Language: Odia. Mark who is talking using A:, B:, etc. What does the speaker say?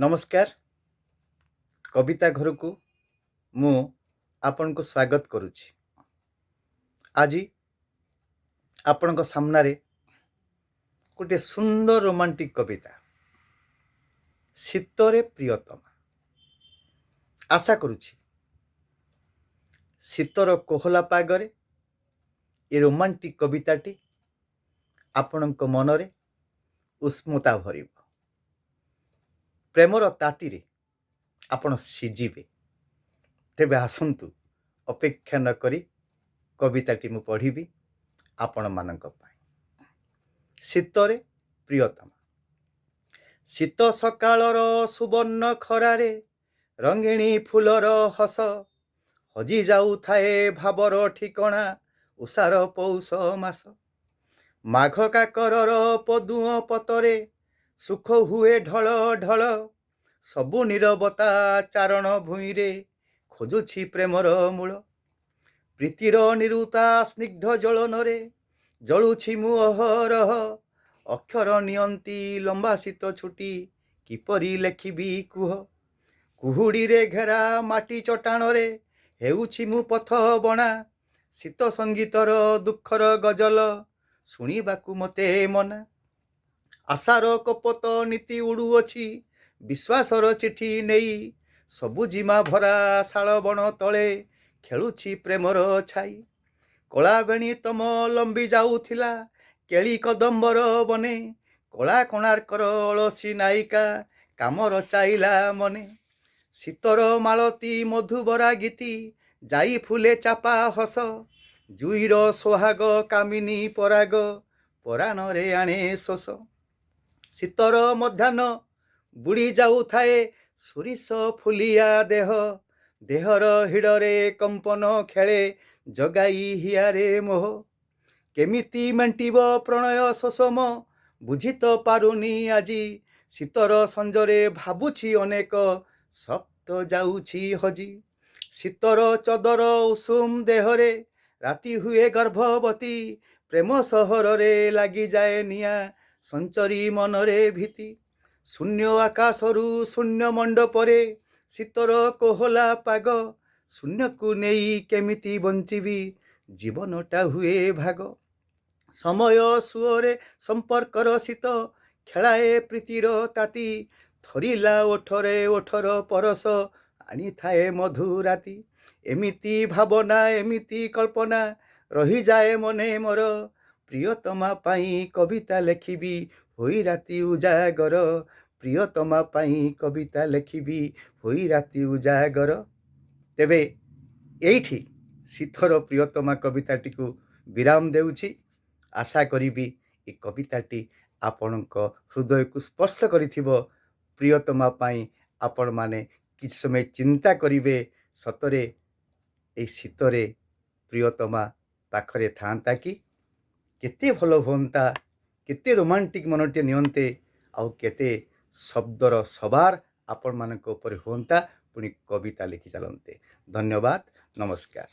A: ନମସ୍କାର। କବିତା ଘରକୁ ମୁଁ ଆପଣଙ୍କୁ ସ୍ୱାଗତ କରୁଛି। ଆଜି ଆପଣଙ୍କ ସାମ୍ନାରେ ଗୋଟିଏ ସୁନ୍ଦର ରୋମାଣ୍ଟିକ୍ କବିତା, ଶୀତରେ ପ୍ରିୟତମା। ଆଶା କରୁଛି ଶୀତର କୋହଲା ପାଗରେ ଏ ରୋମାଣ୍ଟିକ୍ କବିତାଟି ଆପଣଙ୍କ ମନରେ ଉଷ୍ମତା ଭରିବ, ପ୍ରେମର ତାତିରେ ଆପଣ ସିଝିବେ। ତେବେ ଆସନ୍ତୁ, ଅପେକ୍ଷା ନ କରି କବିତାଟି ମୁଁ ପଢ଼ିବି ଆପଣମାନଙ୍କ ପାଇଁ। ଶୀତରେ ପ୍ରିୟତମା। ଶୀତ ସକାଳର ସୁବର୍ଣ୍ଣ ଖରାରେ ରଙ୍ଗିଣୀ ଫୁଲର ହସ, ହଜି ଯାଉଥାଏ ଭାବର ଠିକଣା ଉଷାର ପୌଷ ମାସ। ମାଘ କାକରର ପଦୁଅଁ ପତରେ ସୁଖ ହୁଏ ଢଳ ଢଳ, ସବୁ ନିରବତା ଚାରଣ ଭୂଇଁରେ ଖୋଜୁଛି ପ୍ରେମର ମୂଳ। ପ୍ରୀତିର ନିରୁତା ସ୍ନିଗ୍ଧ ଜ୍ୱଳନରେ ଜଳୁଛି ମୁଁ ଅହରହ, ଅକ୍ଷର ନିଅନ୍ତି ଲମ୍ବା ଶୀତ ଛୁଟି, କିପରି ଲେଖିବି କୁହ? କୁହୁଡ଼ିରେ ଘେରା ମାଟି ଚଟାଣରେ ହେଉଛି ମୁଁ ପଥ ବଣା, ଶୀତ ସଙ୍ଗୀତର ଦୁଃଖର ଗଜଲ ଶୁଣିବାକୁ ମତେ ମନା। ଆଶାର କପୋତ ନୀତି ଉଡ଼ୁଅଛି ବିଶ୍ୱାସର ଚିଠି ନେଇ, ସବୁଜିମା ଭରା ଶାଳବଣ ତଳେ ଖେଳୁଛି ପ୍ରେମର ଛାଇ। କଳାବେଣୀ ତମ ଲମ୍ବି ଯାଉଥିଲା କେଳି କଦମ୍ବର ବନେ, କଳା କୋଣାର୍କର ଅଳସୀ ନାୟିକା କାମ ରଚାଇଲା ମନେ। ଶୀତର ମାଳତୀ ମଧୁବରା ଗୀତି ଯାଇ ଫୁଲେ ଚାପା ହସ, ଜୁଇର ସୋହାଗ କାମିନୀ ପରାଗ ପରାଣରେ ଆଣେ ଶୋଷ। ଶୀତର ମଧ୍ୟାହ୍ନ ବୁଡ଼ି ଯାଉଥାଏ ସୋରିଷ ଫୁଲିଆ ଦେହ, ଦେହର ହିଡ଼ରେ କମ୍ପନ ଖେଳେ ଜଗାଇ ହିଆରେ ମୋହ। କେମିତି ମେଣ୍ଟିବ ପ୍ରଣୟ ଶୋଷମ ବୁଝି ତ ପାରୁନି ଆଜି, ଶୀତର ସଞ୍ଜରେ ଭାବୁଛି ଅନେକ ସପ୍ତ ଯାଉଛି ହଜି। ଶୀତର ଚଦର ଉଷୁମ ଦେହରେ ରାତି ହୁଏ ଗର୍ଭବତୀ, ପ୍ରେମ ସହରରେ ଲାଗିଯାଏ ନିଆଁ ସଞ୍ଚରି ମନରେ ଭୀତି। ଶୂନ୍ୟ ଆକାଶରୁ ଶୂନ୍ୟ ମଣ୍ଡପରେ ଶୀତର କୋହଲା ପାଗ, ଶୂନ୍ୟକୁ ନେଇ କେମିତି ବଞ୍ଚିବି ଜୀବନଟା ହୁଏ ଭାଗ। ସମୟ ସୁଅରେ ସମ୍ପର୍କର ଶୀତ ଖେଳାଏ ପ୍ରୀତିର ତାତି, ଥରିଲା ଓଠରେ ଓଠର ପରଶ ଆଣିଥାଏ ମଧୁରାତି। ଏମିତି ଭାବନା ଏମିତି କଳ୍ପନା ରହିଯାଏ ମନେ ମୋର, ପ୍ରିୟତମା ପାଇଁ କବିତା ଲେଖିବି ହୋଇ ରାତି ଉଜାଗର। ପ୍ରିୟତମା ପାଇଁ କବିତା ଲେଖିବି ହୋଇ ରାତି ଉଜାଗର। ତେବେ ଏଇଠି ଶୀତର ପ୍ରିୟତମା କବିତାଟିକୁ ବିରାମ ଦେଉଛି। ଆଶା କରିବି ଏ କବିତାଟି ଆପଣଙ୍କ ହୃଦୟକୁ ସ୍ପର୍ଶ କରିଥିବ। ପ୍ରିୟତମା ପାଇଁ ଆପଣମାନେ କିଛି ସମୟ ଚିନ୍ତା କରିବେ, ସତରେ ଏଇ ଶୀତରେ ପ୍ରିୟତମା ପାଖରେ ଥାଆନ୍ତା କି କେତେ ଭଲ ହୁଅନ୍ତା, କେତେ ରୋମାଣ୍ଟିକ୍ ମନଟିଏ ନିଅନ୍ତେ, ଆଉ କେତେ ଶବ୍ଦର ସବାର ଆପଣମାନଙ୍କ ଉପରେ ହୁଅନ୍ତା, ପୁଣି କବିତା ଲେଖି ଚାଲନ୍ତେ। ଧନ୍ୟବାଦ, ନମସ୍କାର।